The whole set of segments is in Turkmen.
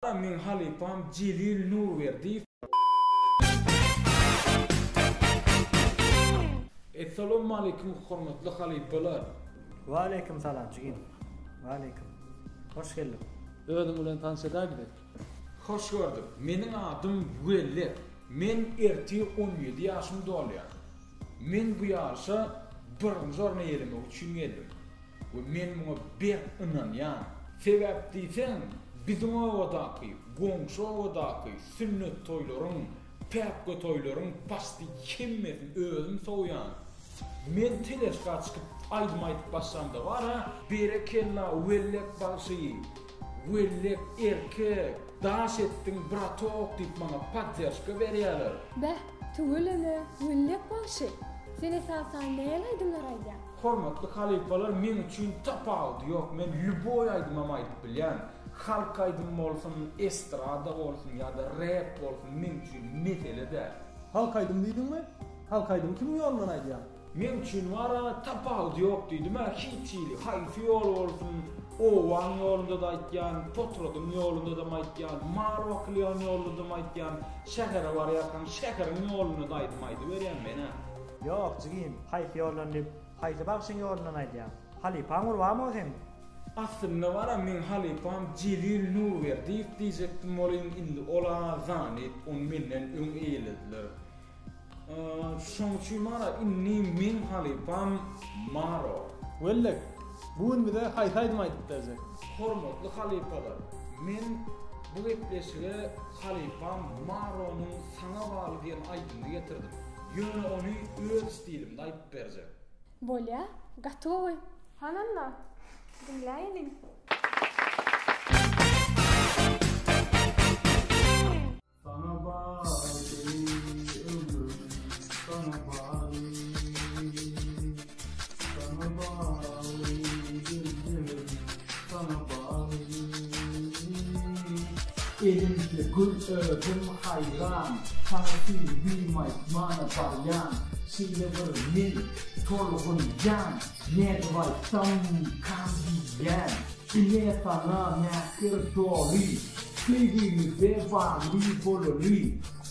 Meň halypam Jelil Nurberdiýew. Essalawmaleýkim hormatly halypalar. Waleýkim salam jigim. Waleýkim. Hoş geldiň. Özüň bilen tanyş edägide. Hoş gördük. Meniň adym Wellek. Men ertir 17 ýaşym dolýar. Men bu ýaryşa birinji orny eýelemek üçin geldim. We men muňa berk ynanýan. Sebäp diýseň, biziň obadaky, goňşy obadaky sünnet toýlaryň, päpge toýlaryň paçti hemmesini özüm sowýan. Men teležka çykyp aýdym aýdyp başlamda bar-a, Berekella Wellek bagşy, Wellek erkek, daş etdiň bratok diýip maňa podderşka berýäler. Beh, tüweleme Wellek bagşy, sen esasan näl aýdymlar aýdýaň? Hormatly halypalar meň üçin tapawudy ýok men lýuboý aýdymam aýdyp bilýän halk aýdym bolsun estrada bolsun ýada rep bolsun meň üçin mesele däl. Halk aýdym diýdiňmi? Halk aýdymy kimiň ýolundan aýdýaň? Meň üçin bara tapawudy ýok diýdimä hiç hili haýsy ýol bolsun obaň ýolundada aýtýan potradyň ýolundadam aýtýan mal bakylýan ýoldadam aýtýan şähere barýarkaň şäheriň ýolundada aýdym aýdyberýän menä. Ýok, jigim, haýsy ýoldan diýip, haýsy bagşyň ýolundan aýdýaň? Halypaň Gurbanmy o seň? Aslynda bar-a meň halypam Jelil Nurberdiýew diýjekdim welin indi ol-a zanit, ony menden öň eýelediler. Şoň üçin bar-a indi meň halypam Maro. Wellek, bu gün bize haýsy aýdym aýdyp berjek? Hormatly halypalar, men bu gepleşige halypam Maronyň Saňa bagly diýen aýdymyny getirdim. Ýöne ony öz stilimde aýdyp berjek. Bolýa, gaty gowy. Hany onda, diňläýeliň. Saňa bagly ömrüm, saňa bagly, Saňa bagly geljegim, saňa bagly. Elimde gül özüm haýran, Saňa söýgim aýtmana barýan, Şeýle bir men tolgunýan, Nädip aýtsamkam diýýän. Ine saňa mähir doly, Söýgimize bagly bolaly,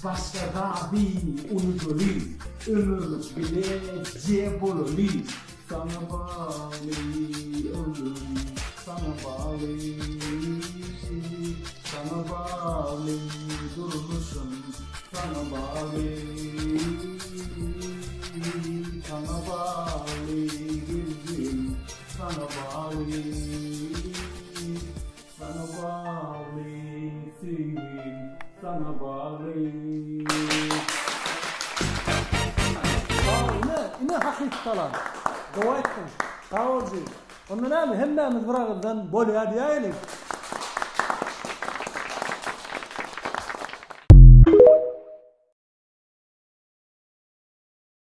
Başga zady unudaly, Ömürlik bile je bolaly. Saňa bagly ömrüm, saňa bagly, Saňa bagly durmuşym, saňa bagly, Saňa bagly geljegim, saňa bagly, Saňa bagly söýgim, saňa bagly. Ine, ine hakyky talant. Gowy aýtdyň. Sag bol jigim. Onda näme, hemmämiz bir agyzdan bolýa diýäýeliň.